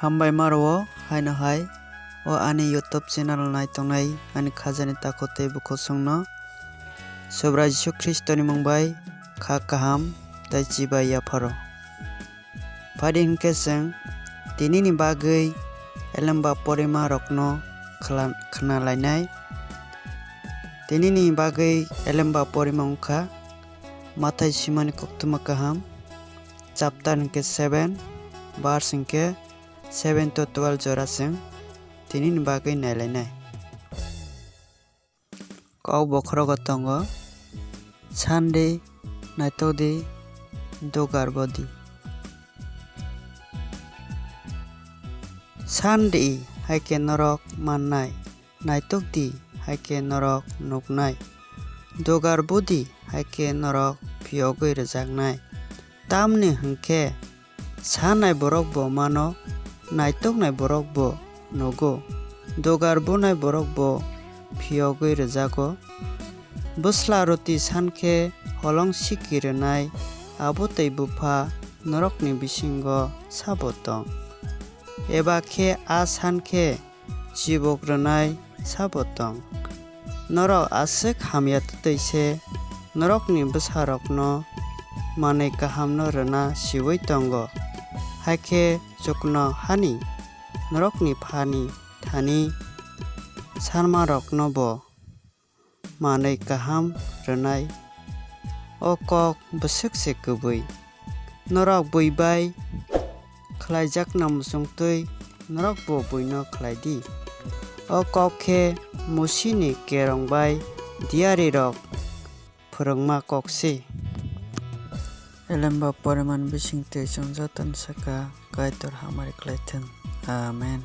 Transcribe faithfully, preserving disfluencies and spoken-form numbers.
Hambai ma rwo haino hai o ani YouTube channel nai tongnai ani khajani takhuk tei bukhuk songno Subrai Jisu Khristoni mung bai kha kaham tei chibai yapharo. Phadi hinkhe chwng tinini bagwi elemba porima rokno khwla-, khwnalainai. Tinini bagwi elemba porima wngkha Mathai simani koktwma kaham, chapter hinkhe seven, verse hinkhe seven to twelve jora chwng tinini bagwi nailainai. Kok bokhorogo tongo, san di, naitok di, dugar bo di. San di, hai khe norok mannai, naitok di, hai khe norok nuknai, dugar bo di, hai khe norok phiyogwi rwjaknai. Tamni hwn khe, sanai borok bo mano, naitoknai borok bo nugo, dugar bunai borok bo phiyogwi rwjago. Bwsla roti san khe holong siki rwnai abo tei bupha norokni bisingo sabo tong? Eba khe a san khe chibok rwnai sabo tong? Norok aswk hamya twtwi se norokni bwsarokno manwi kahamno rwna siui tongo, hakhe chukno hani norokni Phani thani sanmarokno bo manwi kaham rwnai. O kok bwswk se kwbwi. Norok bui bai khlaijakna muchungtwi norok bo buino khlai di. O kok khe Musini kerong bai diyarirok phwrwngma kok se. Elemba poriman bisingtwi chwng jotono saka Kaitor hamari khlai thung. Amen.